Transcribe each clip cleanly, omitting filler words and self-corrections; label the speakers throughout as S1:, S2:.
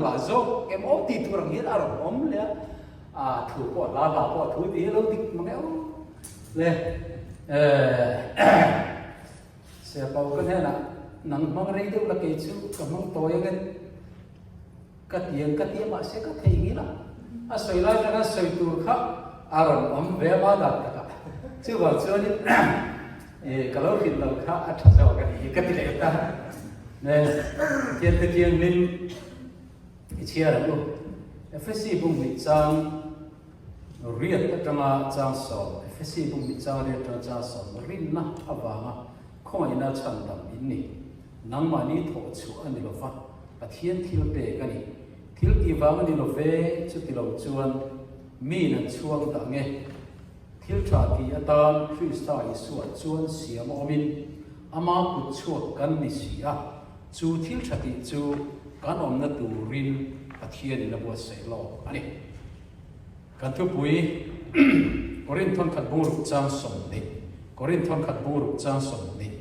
S1: Ngah zawk em aw tih tur ang hian a rawn awm leh a, a thu pawh hla hla pawh a thu tih hi a lo dik mang em le. Siapau ka hnenah nang hmang rei deuh la kei chu ka hmang tawi ang e ka ti ang ka ti a mahse ka thei ngil a, a sawi lai atanga sawi tur kha a rawn awm ve a ma dan takah chuvang chuanin ka lo hrilh lo kha a tha zawk a nih hi ka ti leh ta. Ne, Pathian te thianghlim i chhiar ang u. Efesi bunghnih chang riat atanga chang sawm, Efesi bunghnih chang riat atanga chang sawm, rinna avanga khawngaihna chhandam in ni. Nangmahni thawh chhuah a ni lo va, Pathian thil pek a ni. Thil tih vang a ni lo ve, chuti lo chuan miin an chhuang dah nge? Thil tha ti atan Krista Isua chuan siam awmin ama kut chhuak kan ni si a, chu thil tha tih chu kan awmna turin Pathianin a buatsaih lawk a ni. Kan thupui Korinth thawnkhat bungruk chang 20 Korinth thawnkhat bungruk chang 20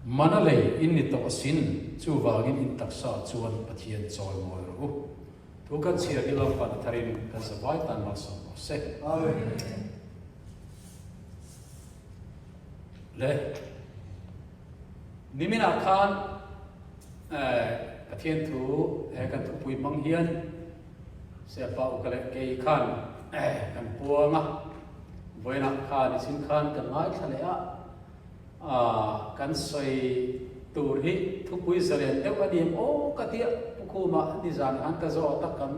S1: Mana lei in ni tawh asin, chuvangin in taksa chuan Pathian chawimawi rawh u. Thu kan chhiar hi Lalpan a tharin kan zavai tan malsawm rawh se. Le niminah khan Pathian thu he kan thupui hmang hian Sepa uka leh kei khan kan puang a, vawiinah khan i chin khan kan ngaithla leh a. Kan sawi tur hi thupui zalen deuh a ni em aw ka tia Pu Khuma nizan khan ka zawt a kan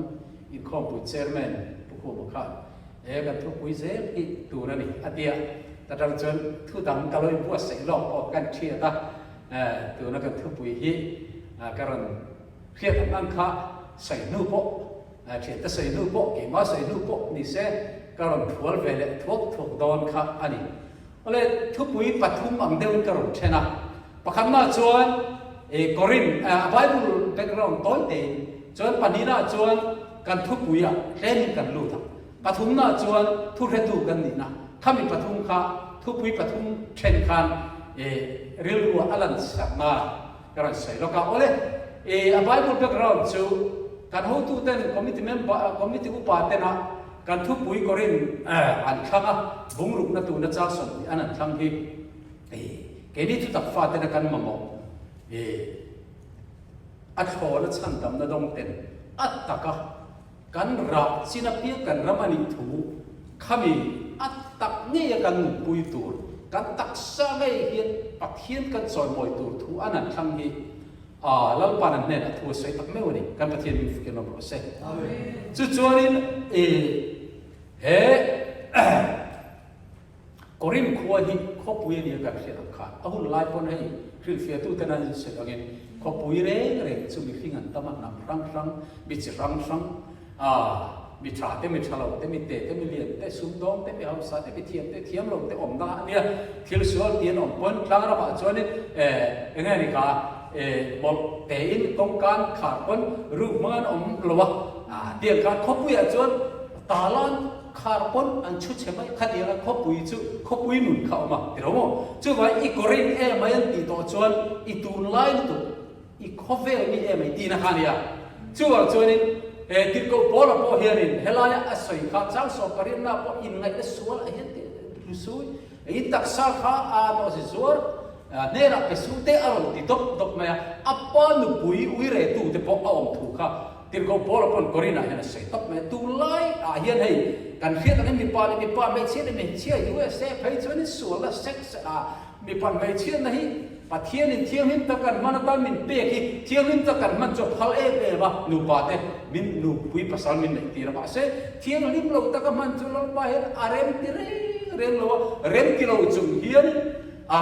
S1: inkhawmpui chairman Pu Khuma khan he kan thupui zel hi tur a ni a tia ta tang chuan thu dang ka lo inbuatsaih lawk pawh kan thiat a tuna kan thupui hi ka rawn hriat ang ang kha sawi hnu pawh thiante sawi hnu pawh keimah sawi hnu pawh ni se ka rawn thual ve leh thuak thuak dawn kha a ni. Awle, thupui pathum ang deuhin ka rawn then a. Pakhatnaah chuan e Korin, a Bible background tawi tein, chuan pahnihnaah chuan kan thupuiah tlemin kan lut a. Pathumnaah chuan thuhretu kan nihna, khami pathum kha thupui pathum then khan e rilruah a lan chhiatna ka rawn sawi lawk a. Awle, e a Bible background chu kan hotuten committee member, committee upa tena Kan thupui kawrin an thlang a, bungrukna tuna chang 20 an an thlang hi keini thutak fatena kan mamawh a thlawna chhandamna dawng ten a taka kan rah chin apiang kan ram a nih thu khami a tak ngeia kan nunpui tur kan taksa ngei hian Pathian kan chawimawi tur thu an an thlang hi A, Lalpa'n an hnenah thu a sawi tak meuh a ni. Kan Pathian min fukin awm rawh se. Chu chuanin i he Korinth khua hi khawpui a nia kan hriat ang khan a hun lai pawn hei hrilhfiahtuten an insawi angin khawpui reng reng chu mihring an tam a, hnam hrang hrang, mi chi hrang hrang, A, mi tha te, mi tha lo te, mi te te, mi lian te, sumdawng te, mi hausa te, mi thiam te, thiam lo te awmna a nia. Thil sual ti an awm pawn tlang ramah chuanin eh eng nge ni kha eh mawlh tein kawngkan khar pawn ruk hmang an awm lo a. A, tiang khan khawpuiah chuan talan khar pawn an chhu chhe mai khatianga khawpui chu khawpui nun kha a awm a ti lo maw? Chuvangin i kawrin emai an tih tawh chuan i tunlai lutuk I khawvel mi em ei tihna kha a nia. Chuvang chuanin he tirhkoh Paula pawh hianin helaia a sawi kha chang 18 na pawh inngaihna sual a hian tih hlu sui. I taksa kha a nawhzi zuar hnenah pe su te a rawn ti dawp dawp mai a. A pa nupui uiretu te pawh a awm thu kha tirhkoh Paula pawn Korinah hian a sawi tawp mai a. Tunlai ah hian hei kan hriat angin mipa leh mipa, hmeichhia leh hmeichhia USA phei chuanin sualna sex ah Mipa hmeichhiatna hi Pathianin thianghlim tak kan hman atan min pek hi thianghlim tak kan hman chu a phal em em a, nupa te min nupui pasal min neih tir a mahse thianghlim lo taka hman chu Lalpa hian a rem ti reng reng lo a, rem ti lo chung hian a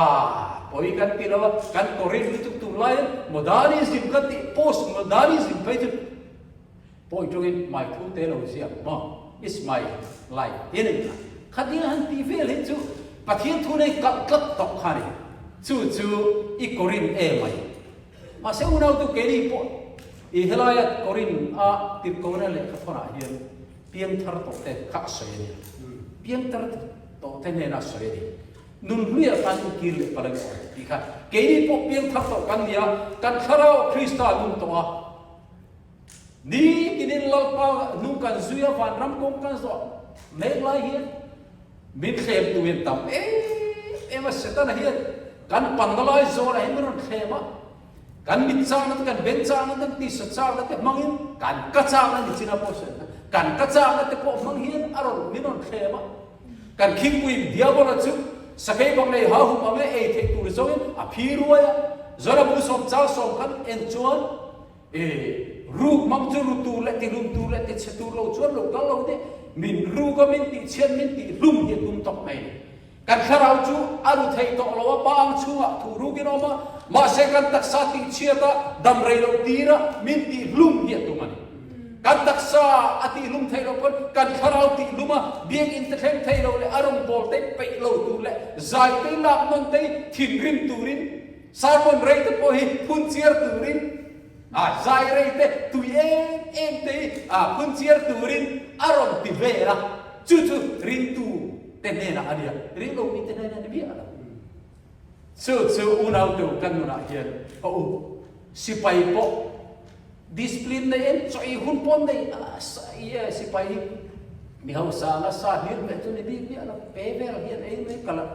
S1: pawi kan ti lo a, kan kawrin lutuk tur laiin modernism kan tih post modernism phei chu Pawi tawngin my thu te lo ziak maw? It's my life ti a ni kha. Khatia han tih vel hi chu Pathian thu nei kalh tlat tawh kha a ni. Chu chu i Korin e mai. Mahse unautu keini pawh i helaia Korin a tirhkona lehkha thawnah hian piangthar tawh te kha a sawi a nia. Piangthar tawh te hnena a sawi a ni. Nun hluiah khan u kir leh palh a ni aw tih kha. Keini pawh piangthar tawh kan nia, kan thlarau Krista a nung tawh a. Nitinin Lalpa hnung kan zui a, vanram kawng kan zawh mek lai hian min thlem tu hian tam em em a, Setana hian kan panna lai zawnah hian min rawn thlem a, kan mit chakna te, kan beng chakna te, kan tisa chakna te hmangin kan ka chakna ni chin a pawh sawi kha, kan ka chakna te pawh hmang hian a rawn min rawn thlem a. Kan khingpui Diabola chu sakei bang nei hau hum ang e ei theih tur zawngin a phi ruai a, Zorabu sawm chal sawm khan en chuan E, ruk mang chu ru tur leh tihlum tur leh tichhe tur lo chuan lo kal lo teh, min ruk a min tihchhiat min tihlum hi a tum tawp mai ni. Kan thlarau chu a ru thei tawh lo a, pa ang chhungah thu rukin a awm a, mahse kan taksa tihchhiat a, dam rei lo tir a, min tihlum hi a tum a ni. Kan taksa a tihlum thei lo pawn kan thlarau tihlum a, biakinn te thleng thei lo leh a rawngbâwl te peih lo tur leh zai te lak nawn te thinrim turin, Sermon rei te pawh hi phun chiar turin a zai rei te tui em em te hi a phun chiar turin a rawn ti vel a, chu chu ringtu te hnenah a nia, ringlo mi te hnenah a ni miah lo. Chu chu unau teu kan nunah hian ka u sipai pawh discipline nei em chaw ei hun pawh nei a sipai hi mi hausa anga sa hlir hmeh chu ni bik miah lo, pe vel hian ei mai ka la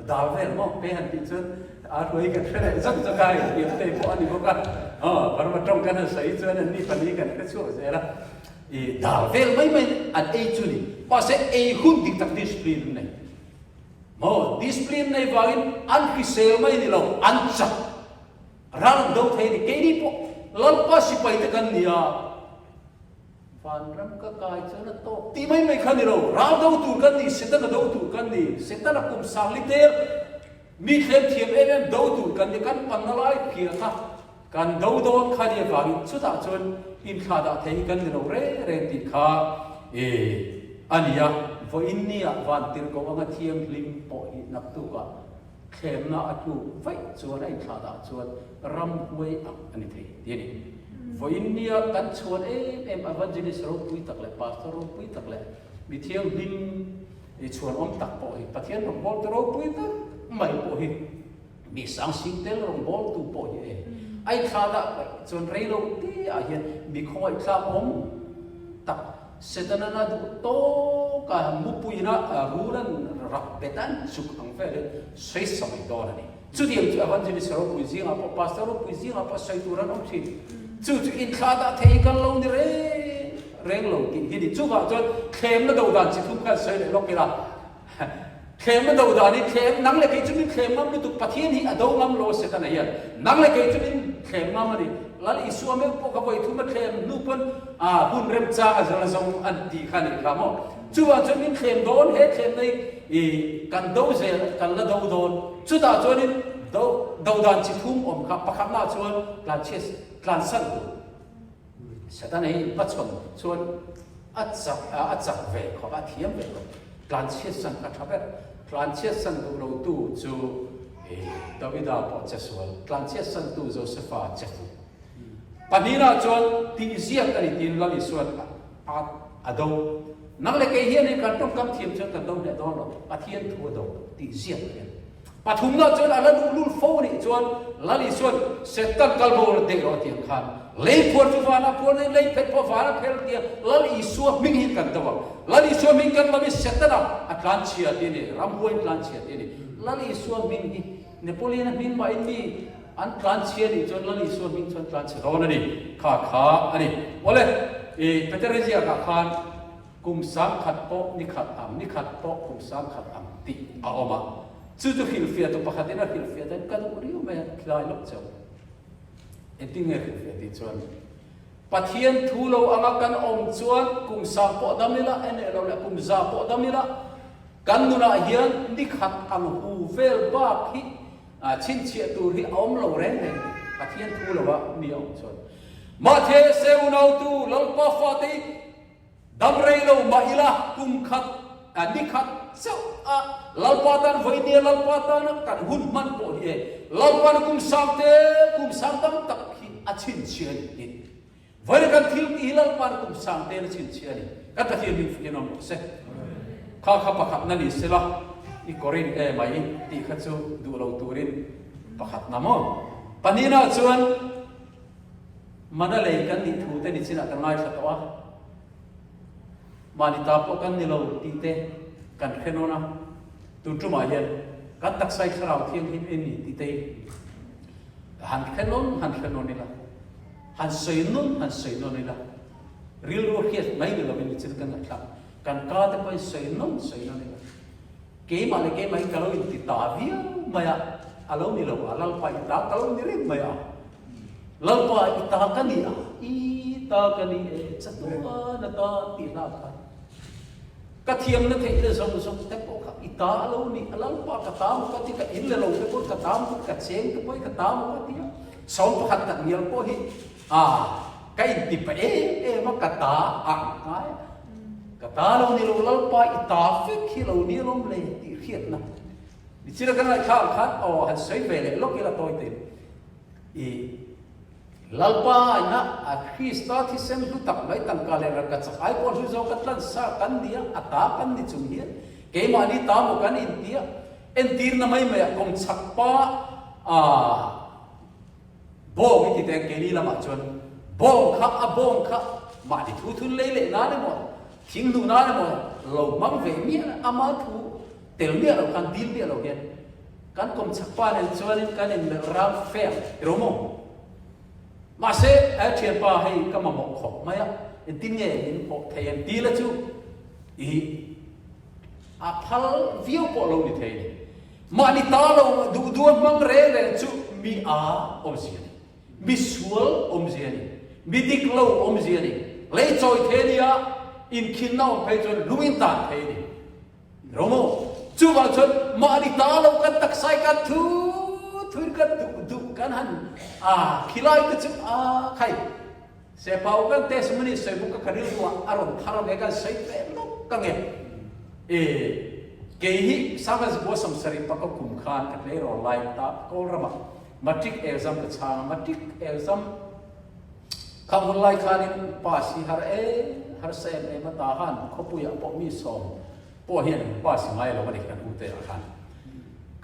S1: Dal vel maw pe han tih chuan a hruai kan hre leh zawk zawk a, intiam te pawh a ni bawk a, aw Burma tawng kan han sawi chuan an ni pahnih kan hre chhuak zel a, i dal vel mai mai an ei chu ni, mahse ei hun dik tak discipline an nei maw, discipline nei vangin an hrisel mai ni lo, an chak ral an do thei a ni, keini pawh Lalpa sipai te kan ni a. Vanram ka kai chuan a tawk tih mai mai kha ni lo. Ral do tur kan ni, Setana do tur kan ni. Setana kum sangli tel mi thlem thiam em em do tur kan ni. Kan panna lai phiah kha kan do dawn kha ni avangin chutah chuan inthlah dah thei hi kan ni lo reng reng tih kha e a ni a. Vawiin nia vantirhkoh anga thianghlim pawh hi naktukah Thlemna a tluk vaih chuan a inthlah dah chuan ramhuai ang a ni thei ti a ni. Vawiin nia kan chhuan em em Evangelist ropui tak leh Pastor ropui tak leh mi thianghlim i chhuanawm tak pawh hi Pathian rawngbawltu ropui tak mai pawh hi mi sangsing tel rawngbawltu pawh hi e a inthlah dah vaih chuan rei lo te ah hian mi khawngaihthlak awm tak Setana'n a duh tawk a, mupuina rulan rak bet an chuk ang velin sawi sawi dawn a ni. Chutiang chu Evangelist ropui zingah pawh, Pastor ropui zingah pawh sawi tur an awm thin. Chu chu inthlah dah thei kan lo ni reng reng lo tih hi ni. Chuvang chuan thlemna do dan chi thum khan sawi leh lawk ila. Thlemna do dan hi thlem, nang leh kei chu min thlem ngam lutuk, Pathian hi a do ngam lo Setana hian. Nang leh kei chu min thlem ngam a ni. Lal Isua meuh pawh ka vawi thum a thlem hnu pawn a hun remchang a zir zawng an tih kha a nih kha maw. Chuvang chuan min thlem dawn, he thlemna hi i kan do zel, kan la do dawn. Chutah chuanin do do dan chi thum awm kha pakhatnaah chuan tlanchhiat tlansan tur. Setana hi hmachhawn chuan a chak a chak ve khawp a, a thiam ve khawp. Tlanchhiatsan kha tha ber. Tlanchhiatsan duh lotu chu Davida pawh che sual, tlanchhiatsantu Josefa che fuh. Pahnihnaah chuan tihziak a ni tiin Lal Isua'n a a do. Nang leh kei hian kan tawngkam thiam chuan kan do hneh dawn lo, Pathian thu a do tihziak a ni. Pathumna chuan a la luhlul fo nih chuan Lal Isua'n Setan kal bo rawh deh rawh a ti ang khan lei phuar chu vana phuar nen lei phet pawh vana phel tia Lal Isua hming hi kan do ang. Lal Isua hming kan lam hi Setana a tlanchhia ti a ni, ramhuaiin tlanchhia ti a ni. Lal Isua hming hi Napoleon-a hming mahin mi an tlanchhia nih chuan Lal Isua hming chuan tlanchhe dawn a ni. Kha kha a ni. Awle, i Petera ziakah khan Kum sangkhat pawh ni khat ang, ni khat pawh kum sangkhat ang tih a awm a. Chu chu hrilhfiahtu pakhatin a hrilhfiah dahin ka duh riau mai a, thlai lawk cheu. Engtin nge hrilhfiah tih chuan, Pathian thu lo anga kan awm chuan kum sang pawh dam ila, en leh lo leh kum za pawh dam ila, kan nunah hian ni khat ang hu vel bak hi chhinchhiah tur hi a awm lo reng reng. Pathian thu loa mi a awm chuan. Mahse, Unautu Lalpa fate hi Dam rei lo mah ila kum khat, ni khat chauh a Lalpa tan vawi nia Lalpa tana kan hun hman pawh hi e Lalpa'n kum sang te, kum sang tam tak hi a chhinchhiah a ni tih. Vawiin kan thil tih hi Lalpa'n kum sang te'n a chhinchhiah a ni. Kan Pathian min fukin awm rawh se. Kha kha pakhatna ni sela i kawrin e mai tih kha chu duh lo turin pakhatna maw? Pahnihna chuan. Mana lei kan nih thu te nichinah kan ngaithla tawh a, mahni ta pawh kan ni lo tih te kan hre nawn a, tun tumah hian kan taksa hi thlarau thianghlim em ni tih te hi han hre nawn han hre nawn ila, han sawi nawn han sawi nawn ila, rilru a hriat mai ni lovin nichin kan ngaihthlak kan ka te pawhin sawi nawn sawi nawn ila. Keimah leh keimah hi ka lo inti ta viau mai a, a lo ni lo a, Lalpa i ta ka lo ni reng mai a, Lalpa i ta ka ni a, i ta ka ni e, chatuan a ta tih hla khan ka thiamna theih le zawng zawng te pawh kha i ta a lo ni a, Lalpa ka ta maw ka ti, ka in le lo te pawh ka ta maw ka ti, ka cheng te pawh hi ka ta maw ka ti a, sawm pakhat tak ngial pawh hi A, ka inti pa em em a, ka ta a ang ngai a. Ka ta lo ni lo, Lalpa i ta vek hi lo ni alawm le tih hriatna. Nichina kan ngaihthlak ang khan aw han sawi ve leh lawk ila tawi tein. I Lalpa ina a Krista thisen hlu tak mai tangka leh rangka chak ai pawh hlu zawk a tlansa kan ni a, a ta kan ni chung hian keimahni ta maw kan inti a, entirna mai mai ah kawngchhak pa a Bawng i ti teng keini lamah chuan bawng kha a bawng kha mahni thu thun lei leh nan emaw thing hnuh nan emaw lo hmang ve miah ama thu tel miah lo khan dil miah lo hian kan kawmchhak pa nen chuanin kan inmelh ram fe ang ti ro maw? Mahse a thianpa hei ka mamawh khawp mai a engtin nge min hawh thei em ti la chu i a phal viau pawh lo ni thei a ni. Mahni ta lo duh duh a hmang reng reng chu mi a awmzia a ni, mi sual awmzia a ni, mi dik lo awmzia a ni. Lei chawi thei a nia, inkhinna awm phei chuan lung in tan thei a ni. Ro maw? Chuvang chuan mahni ta lo kan taksa i kan thu thuin kan duh duh kan han a khilai te chu a khai. Sepau kan testimony sawi bawk a ka rilru ah a rawn thar ve kan sawi ve lawk ka nge. E kei hi Sanghas bua samsarih paka kum khan ka tleirawl lai ta Kawlramah matric exam ka chhang a, matric exam kha hun lai khanin pass hi har em harsa em em a ta han khawpuiah pawh mi sawm pawh hian pass ngai lo a ni kan u te ah khan.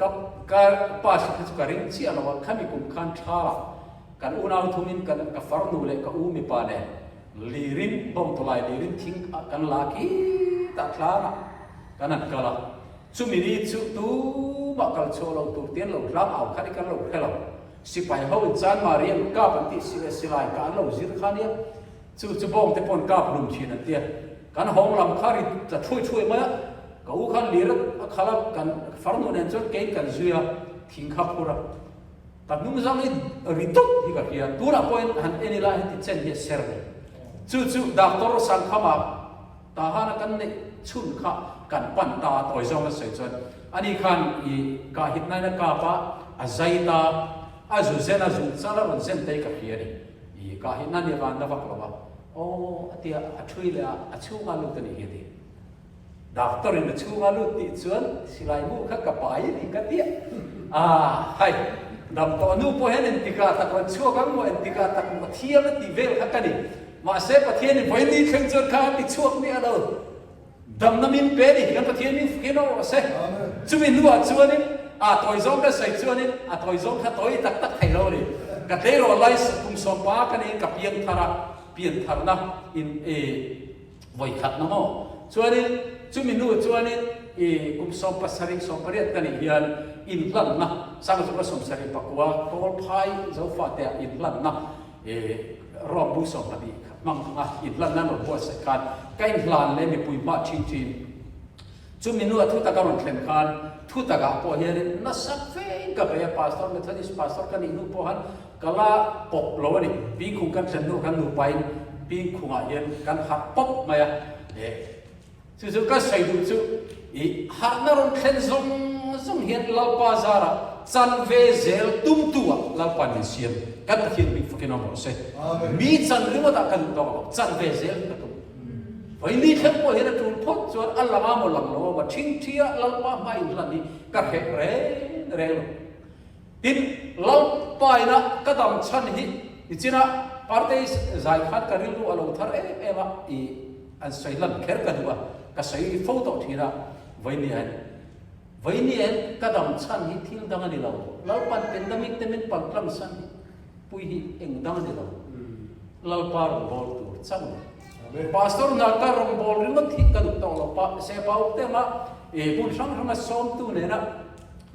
S1: Ka ka pass kha chu ka ring chiah lo a, khami kum khan thalah Kan unau thumin kan ka farnu leh ka u mipa nen lirin bawngtawlai lirin thing ah kan la khitah tlangah kan han kal a, chumi ni chu tumah kal chhuah lo tur te an lo tlang au kha ni kan lo hre lo. Sipai ho in Chanmari an kap an tih si leh silai kah an lo zir kha nia, chu chu bawng te pawh an kap hlum thin an tia. Kan hawng lam kha ri tla thuai thuai mai a, ka u khan lir a khalh a, kan farnu nen chuan keiin kan zui a, thing kha phur a. Ka hnungzang hi ri dawt hi ka hria. Tunah pawhin han en ila heti chen hi a ser ni. Chu chu Doctor Sankhama Tahana kan neih chhun kha kan pan ta a tawi zawng a sawi chuan ani khan i kah hit nain a kap a, a zai ta, a zu zen a zung chal a rawn zen te hi ka hria a ni. I kah hit nan i van na vak lo a. Aw a tia a thui leh a, a chhunga lut a nih hi a ti. Doctor in a chhung a lut tih chuan silai mu kha ka pai a ni ka tia. Ah hai, dam tawh nu pawh hian entikah tak rawn chhuak ang maw, entikah tak maw thiam a tih vel kha ka ni. Mahse Pathian in vawiin thleng chuan kha a ti chhuak miah lo. Damna min pe ni, kan Pathian min fkin awh rawh se. Chumi hnuah chuanin a tawi zawng ka sawi chuanin a tawi zawng kha tawi tak tak thei lo a ni. Ka tleirawl lai kum sawmpa ka niin ka piang thar a, pian tharna in e. Vawi khat na maw? Chuanin chumi hnu chuanin i kum 17, 18 ka nih hian inhlanna, Sangzawka 74 Kawlphai Zofatea inhlanna i Rawngbu 12 hmang a inhlanna an rawn buatsaih khan ka inhlan leh mipui hmah thin thin. Chumi hnu a thutak a rawn thlen khan thutakah pawh hianin nasa fein ka bei a, Pastor, Methodist Pastor ka nih hnu pawh khan Ka la pawp lo a ni. Pingkhung kan thlen hnu kan nupain pingkhungah hian kan harh pawp mai a. E, chu chu ka sawi duh chu i harhna rawn thlen zawng zawng hian Lalpa zarah chan ve zel tumtu ah Lalpa'n min siam. Kan Pathian bik fakin awm rawh se. Mi chan ringawt ah ka duh tawk lo, chan ve zel ka tum. Vawi thleng pawh hian a tul phawt chuan a lang a maw lang lo a maw ṭhingṭhi a Lalpa hma inhlan hi ka hreh reng reng lo. Tin, Lalpaina ka dam chhan hi nichina Partei zai khan ka rilru a lo thar em em a, i an sawi lan kher ka duh a, ka sawi fo tawh thin a, Vawinia hian Vawinia hian ka dam chhan hi thil dang a ni lo, Lalpan pandemic te min paltlang san hi pui hi eng dang a ni lo. Lalpa rawngbâwl tur chauh a ni. Pastor hna ka rawngbâwl ringawt hi ka duh tawh lo. Pa Sepa uk te anga hmun hrang hranga sawmtu nena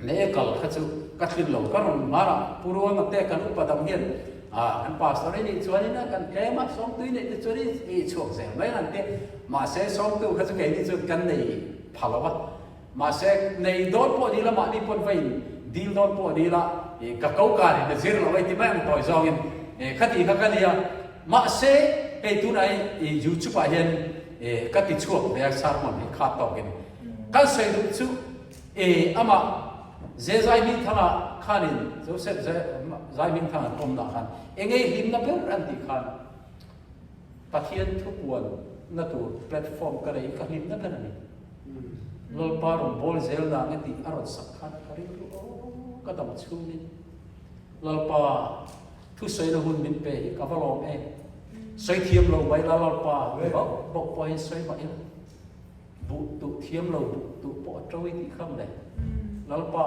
S1: leh kal kha chu ka thlin lo. Ka rawn hmar a, Pu Ruanga te kan upa dang hian kan pastor i nih chuanin kan tlem a, sawmtu i neih te chuan i chhuak zel mai ang an ti. Mahse sawmtu kha chu keini chuan kan nei pha lo a. Mahse, nei dawn pawh ni la, mahni pawn va in dil dawn pawh ni la, i ka ko kar in a zir lo a i ti mai ang tawi zawngin khati kha ka nia. Mahse, hei tunah hi i YouTube ah hian ka ti chhuak ve a sermon hi kha tawkin. Kan sawi duh chu i amah Ze Zaihmingthanga khanin Joseph Ze Zaihmingthanga an awmna khan engei hlimna ber an tih khan Pathian thupuan na tur platform ka nei ka hlimna ber a ni. Lalpa rawn bawl zel nang e tih a rawn sak khan ka rilru aw ka dam chhungin Lalpa thusawina hun min pe hi ka va lawm em. Sawi thiam lo mai la Lalpa bawk bawk pawhin sawi mah ila buh tuh thiam lo buh tuh pawh a to i tih kha mawle. Lalpa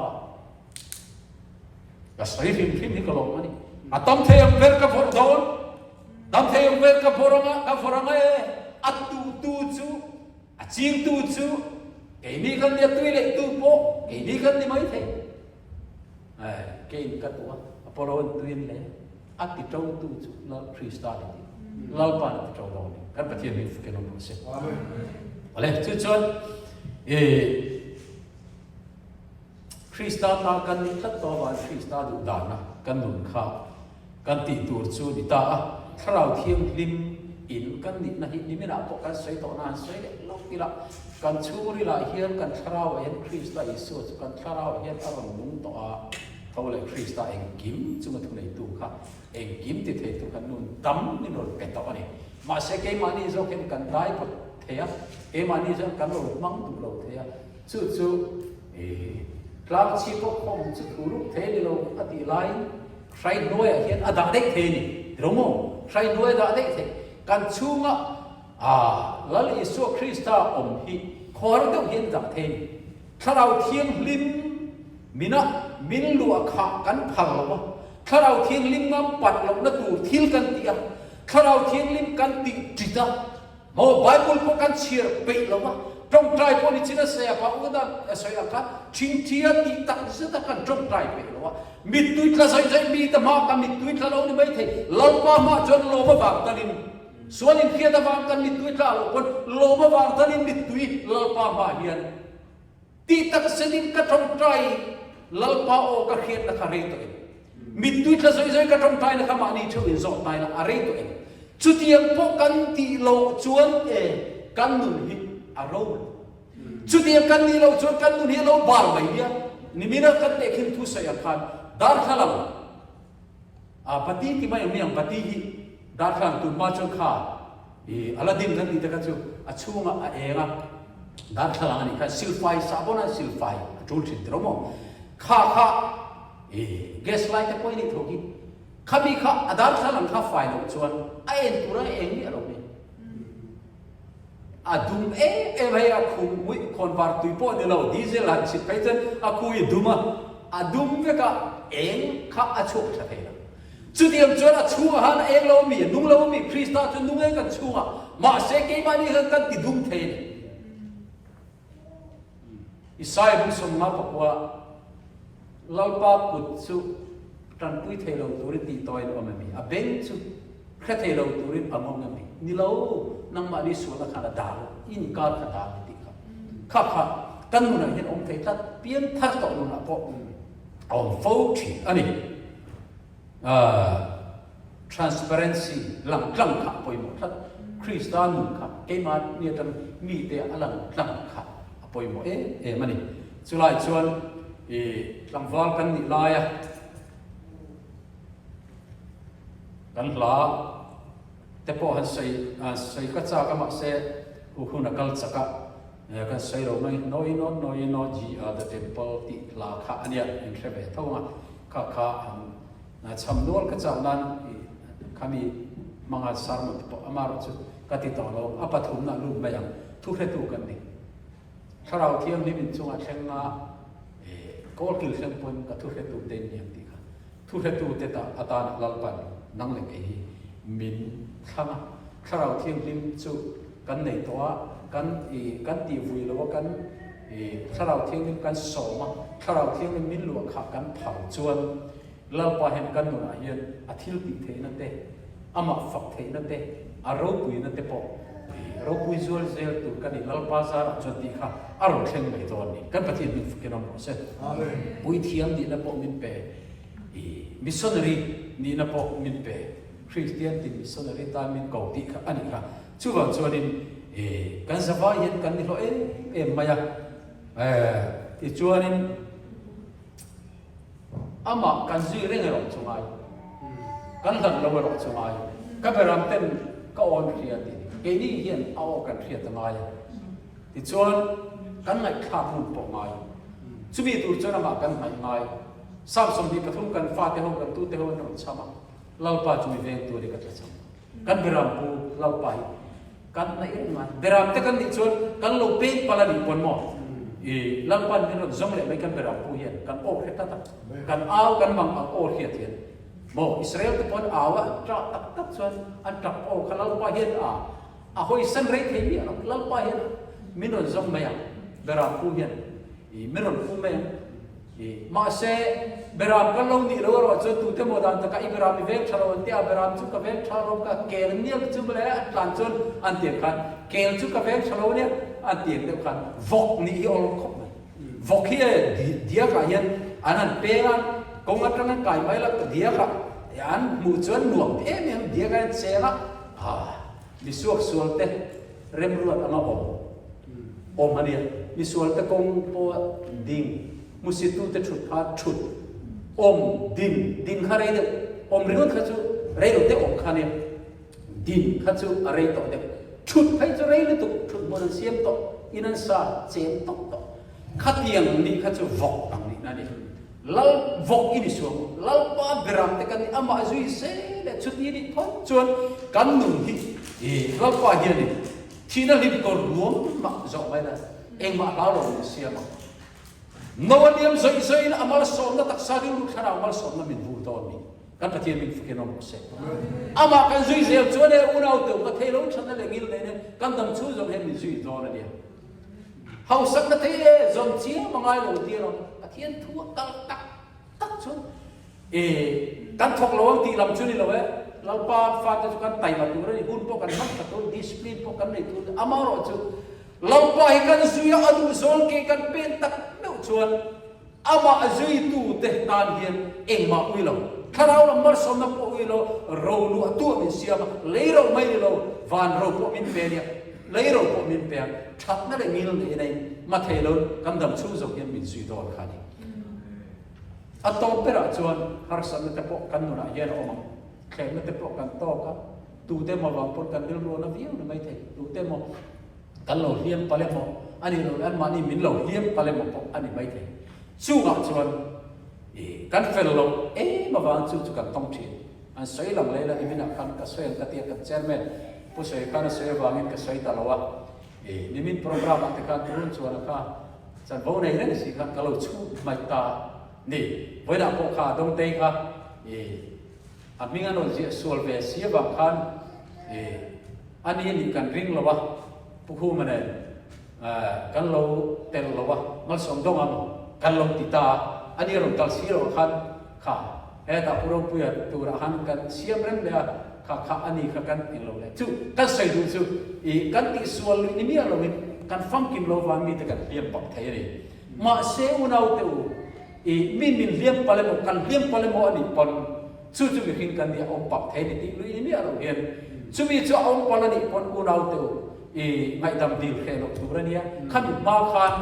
S1: Ka sawi hrim hrim hi ka lawm a ni. A tam thei ang ber ka vawrh dawn. Tam thei ang ber ka vawrh anga, ka vawrh anga e. A tuhtu chu, a chingtu chu keini kan nia, tui leh tu pawh keini kan ni mai thei. Ai, keiin ka tuh a, Apollo an tui an leh a, a ti to tu chu Lal Krista ni tih. Lalpa ni ti to dawn ni. Kan Pathian hming fakin awm rawh se. Amen. Awle, chu chuan e Krista ta kan nih tlat tawh avangin Krista duh dana kan nun kha kan tih tur chu ni ta a, Thlarau Thianghlim in kan nihna hi niminah pawh kan sawi tawh na han sawi leh lawk ila, kan chhungrilah hian kan Thlarauah hian Krista Isua chu kan Thlarauah hian a rawn nung tawh a, tho leh Krista engkim chunga thuneitu kha engkim ti theitu kha nun tam min rawn pe tawh a ni. Mahse keimahni zawk hian kan dai pawt thei a, keimahni zawk kan lo hmang duh lo thei a, Chu chu tlang chhip pawh khawm chu thu ruk thei a ni lo a tih laiin hrai hnuaiah hian a dah daih thei a ni. Ti lo maw? Hrai hnuai a dah daih thei. Kan chhunga Lal Isua Krista awm hi khuar deuh hian dah thei a ni. Thlarau Thianghlim mina min luah khah kan phal lo a, Thlarau Thianghlim ngam pat lohna tur thil kan ti a, Thlarau Thianghlim kan tih ṭit a, Maw Bible pawh kan chhiar peih lo a, tawngtai pawh ni chin a sawi a pa u dan a sawi ang khan thingthia tih tak zet a kan tawngtai peih lo a, mittui tla zaih zaih mi te hma kan mittui tla lo ni mai thei, Lalpa hma chuan lawm avang talin sual inhriat avang kan mittui tla loh pawn lawm avang talin mittui Lalpa hma hian Tih tak zetin ka tawngtai Lalpa aw ka hriatna kha rei tawh em? Mittui tla zawi zawi ka tawngtaina kha mahni theuh in zawh taina a rei tawh em? Chutiang pawh kan tih loh chuan e kan nun hi a ro mai. Chutiang kan nih loh chuan kan nun hi a lo bar mai nia. Nimina kan tehkhin thu sawi ang khan darthlalang a bati ti mai ang mi ang bati hi darthlalang tun hma chuan kha I Aladdin kan tih te kha chu a chhungah a eng a, darthlalang a nih kha silfai sahbawn a silfai a tul thin tiro maw? Kha kha i gas light te pawh i nih tho khi. Khami kha a darthlalang kha fai loh chuan a en tur a eng miah lo mai. A dum em em hei a khu muih khawnvar tui pawh ni lo diesel han chhit phei chuan a khu i dum a, a dum vek a eng kha a chhuak tha thei lo. Chutiang chuan a chhungah han a eng lo a mi, a nung lo a mi, Krista chu nung e kan chhungah, mahse keimahni hian kan ti dum thei a ni. Isaia bung sawmnga pakua Lalpa kut chu tanpui thei lo turin tih tawhin a awm a mi? A beng chu hre thei lo turin a ngawng a mi? Ni lo, nangmahni sualna khan a dal, inkar kha dal i tih kha. Kha kha kan nunah hian awm thei tlat, pianthar tawh nunah pawh a awm fo thin a ni. Transparency, lang tlang kha a pawimawh tlat. Krista nun kha keimahni atang mite a lang tlang kha a pawimawh em em a ni. Chulai chuan i tlangval kan nih laia kan hla te pawh han sawi sawi ka chak a mahse hun a kal chak a kan sawi lo mai. Noi no noi no ji a the temple tih hla kha a nia in hre ve tho ang a. Kha kha an cham nual ka chak nan i khami hmanga sermon te pawh amarawh chu ka ti tawh lo, a pathumna lut mai ang, thuhretu kan ni. Thlarau Thianghlim in chunga thleng nga kawlkil thleng pawn ka thuhretu te in ni ang tih kha thuhretu te ta atan Lalpan nang leh kei hi. Min thlang a, Thlarau Thianghlim chu kan nei tawh a, kan i kan tih vui lo a, kan i Thlarau Thianghlim kan sawm a, Thlarau Thianghlim min luah khah kan phal chuan Lalpa hian kan nunah hian a thil tih theihna te, amah fak theihna te, a ropuina te pawh i ropui zual zel tur kan i Lalpa zarah chuan tih kha a rawn thleng mai dawn a ni. Kan Pathian min fakin awm rawh se. Puithiam nihna pawh min pe. I missionary nihna pawh min pe, Kristian tin missionary tan min ko tih kha a nih kha. Chuvang chuanin i kan zavai hian kan ni hlawh em em mai a. Tichuanin amah kan zui reng erawh chu ngai, kan hlat lo erawh chu ngai. Ka beram ten ka awn hria tih keini hian a aw kan hriat a ngai a. Tichuan kan ngaihthlak ngun pawh ngai. Chumi tur chuan amah kan hnaih ngai. Sam 23 kan fate ho kan tute ho an rawn cham a, Lalpa chu mi veng tur hi ka tla cham. Kan beram pu Lalpa hi kan hnaih reng ngai. Beram te kan nih chuan kan lo peng palh a nih pawn maw? I Lalpa'n min rawn zawng leh mai kan beram pu hian kan aw hre tlat a, kan au kan mang ang aw hriat hian maw? Israel te pawn au a an ṭah tak tak chuan an ṭap aw kha Lalpa hian a A hawisan rei thei miah lo. Lalpa hian min rawn zawng mai ang, Beram pu hian i min rawn pu mai ang. I mahse, Beram kan lo nih lo erawh chuan tute maw dan takah i Beram i veng tha lo an ti a, Beram chu ka veng tha lo ka kel nial chu mawle an tlan chuan an ti ang khan kel chu ka veng tha lo nia an ti ang deuh khan vawk nih hi awl khawp mai. Vawk hi e diakah hian an han peng a, kawng atang an kai mai la diakah an hmuh chuan nuam em em diakah hian cheng a, ah. Misuaksualte remruat anga awm awm a nia. Misualte kawng pawh ding, hmusitute thut kha thut, awm, din, din kha rei deuh, awm ringawt kha chu rei lo deuh awm kha nia, din kha chu a rei tawh deuh, thut phei chu rei lutuk, thut hmun an siam tawh, in an sa chem tawk tawh. Khatiang nih kha chu vawk ang nihna a ni. Lal vawk i ni suang, Lalpa beram te kan ni, amah zui se leh chuti nih phawt chuan kan nun hi i Lalpa hianin thihna hlim kawr ruam mah zawh mai la, engmah hlau lo min siam ang. Noa liam zawih zawih in a malsawmna taksa rilru thlarau malsawmna min vur dawn ni. Kan Pathian min fakin awm rawh se. Amah kan zui zel chuan e unau teuh ka thei lo thatna leh ngil nen kan dam chhung zawng hian min zui dawn a nia. Hausakna thei e zawm chiam a ngai lo tir ang. Pathian thu a kal tak tak chu e kan thawk lo ang tih lam chu ni lo e. Lalpa fate chu kan taima tur a ni, hun pawh kan hmang tha tur, discipline pawh kan nei tur a ni. Amaherawhchu Lalpa hi kan zui a, a duh zawl ke kan pen tak meuh chuan Amah zuitute tan hian engmah ui lo, thlarau lam malsawmna pawh ui lo, ro luah tuah min siam a, lei ro mai ni lo, van ro pawh min pe nia, lei ro pawh min pe a, thatna leh ngil nei nei mathei lo kan dam chhung zawk hian min zui dawn kha a ni. A tawp berah chuan harsatna te pawh kan nunah hian a awm ang, thlemna te pawh kan tawk a, tute emaw vang pawn kan rilru a na viau ni maithei, tute emaw Kan lo hliam palh emaw a nih loh leh anmahni min lo hliam palh emaw pawh a ni maithei. Chungah chuan i kan fel loh em avang chu chu kan tawng thin. An sawi lang leh la niminah khan ka sawi ang ka ti a, kan chairman Pu Sawi khan a sawi avangin ka sawi ta lo a. I nimin programme ah te khan turun chuan a kha chanvo nei reng si khan ka lo chhut hmaih ta ni. Vawiinah pawh kha Dawngtei kha i a hming an rawn ziah sual ve si avang khan i A ni nih kan ring lo a, Pu Khuma nen kan lo tel lo a, Malsawm dawng a maw kan lo ti ta a, a ni rawn kal si lo ah khan kha hetah Pu Ropuia turah khan kan siam rem leh a, kha kha a ni kha kan eng lo leh chu kan sawi duh chu i kan tihsual luih ni miah loin kan famkim lo vang mite kan hliam pak thei a ni. Mahse unau te u i min min hliam palh emaw kan hliam palh emaw a nih pawn Chu chu mihring kan nih a awm pak thei ni tih lui ni miah lo hian chumi chu a awm palh a nih pawn unau te u i ngaihdam dil hreh loh tur a nia. Khami hma khan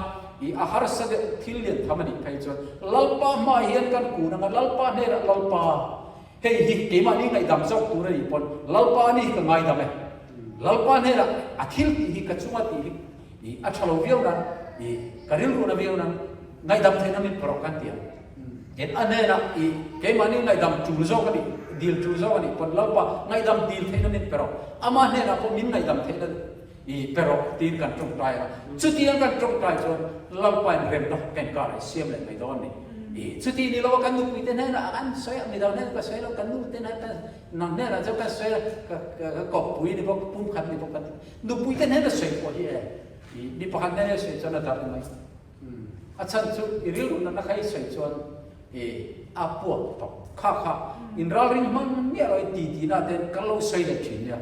S1: i a harsa deuh thil lian tham a nih phei chuan Lalpa hmaah hian kan kun ang a, Lalpa hnenah Lalpa hei hi keimahni ngaihdam zawk tur a nih pawn Lalpa ni hi ka ngaidam e. Lalpa hnenah a thil tih hi ka chunga tih hi i a tha lo viau nan i ka rilru na viau nan ngaihdam theihna min pe rawh kan ti ang. Tin, a hnenah i keimahni ngaihdam tul zawk a nih, dil tul zawk a nih pawn Lalpa ngaihdam dil theihna min pe rawh, ama hnenah pawh min ngaihdam theihna i pe rawh tiin kan tawngtai a. Chutiang kan tawngtai chuan Lalpain remna kan karah i siam leh mai dawn a ni. I chuti ni lo kan nupui te hnenah an sawi a, midang hnenah ka sawi lo, kan nu te hnenah ka nang hnenah chuan ka sawi a, ka ka kawppui ni bawk, pumkhat ni bawk ka ti. Nupui te hnena sawi pawh hi e, i mi pakhat hnena sawi chuan a darh mai. A chhan chu i rilru natna kha i sawi chuan i a puak tawp. Kha kha inralring hmang miah lo i ti tihna ten kan lo sawi leh thin nia.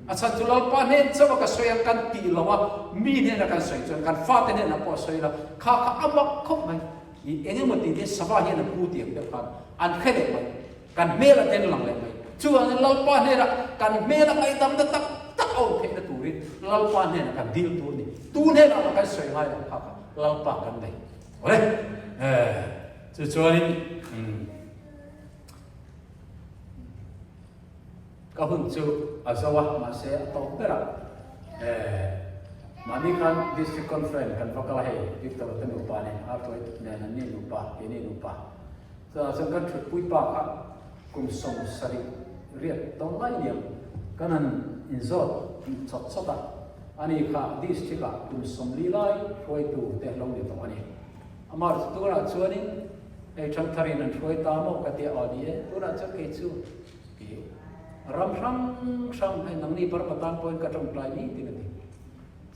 S1: A chhan chu Lalpa hnen chauh a ka sawi ang kan tih lo a, mi hnena kan sawi chuan kan fate hnenah pawh a sawi la, kha kha a mak khawp mai. I eng emaw tih te sava hian a pu tih ang deuh khan an hre leh mai. Kan hmel a ten lang leh mai. Chuvangin Lalpa hnenah kan hmel a ngaihdamna tak tak a awm theihna turin Lalpa hnenah kan dil tur a ni. Tu hnenah mah kan sawi ngai lo kha kha Lalpa kan nei. Awle. Chu chuanin Ka hun chu a zo a, mahse a tawp ber a. Mahni khan District Conference kan va kal a hei, Victor te nupa nen, Artuai nen an ni nupa, keini nupa. Chutah chuan kan thutpui pa kha kum 70 riat tawng lai niang kan han inzawt chawt chawt a, ani kha District ah kum 40 lai hruaitu te lo ni tawh a ni. Amah chu tunah chuanin hei thangtharin an hruai ta maw ka tia aw ni e, tunah chuan kei chu I ram hrang hrang hei nangni Burma tan pawhin ka tawngtai ni tin a ti.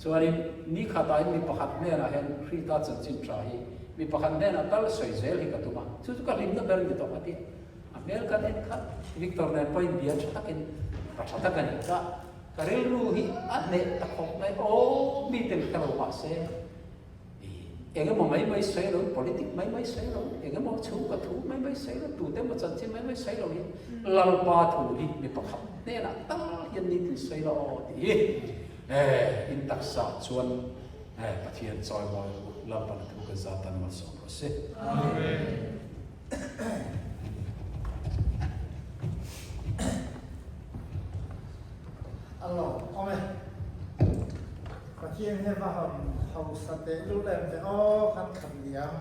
S1: Chuanin ni khatain mi pakhat hnenah hian Krista chanchin tha hi mi pakhat hnenah tal sawi zel hi ka tum a, chu chu ka hlimna ber ni tawh a ti. A hmel kan en khat Victor nen pawhin bia tha takin pa tha tak a ni. Ka ka rilru hi a hneh ta khawp mai aw mi ten hre lo mahse Eng emaw mai mai sawi lo, politic mai mai sawi lo, eng emaw chhungkaw thu mai mai sawi lo, tute emaw chanchin mai mai sawi lo hi Lalpa thu hi mi pakhat hnenah tal hian nitin sawi lo aw tih hi in taksa chuan Pathian chawimawi rawh u, Lalpan a thu kan zat tan malsawm rawh se.
S2: Amen. A lawm awm e. Pathian hi va han hausa teh lul em ve aw, kan khat liam.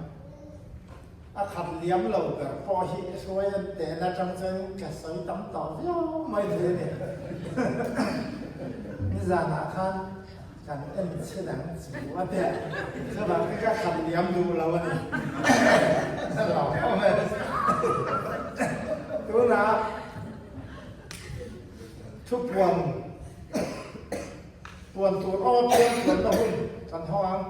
S2: A khat liam lo ber pawh hi hruai an tehna atang chuan ka sawi tam tawh viau mai thei a ni. Nizanah khan kan en chhe dang chu a teh chuvang te ka khat liam duh lo a ni. A lawm awm e. Tunah Thupuan puan tur aw pian puanna hun kan hawng ang.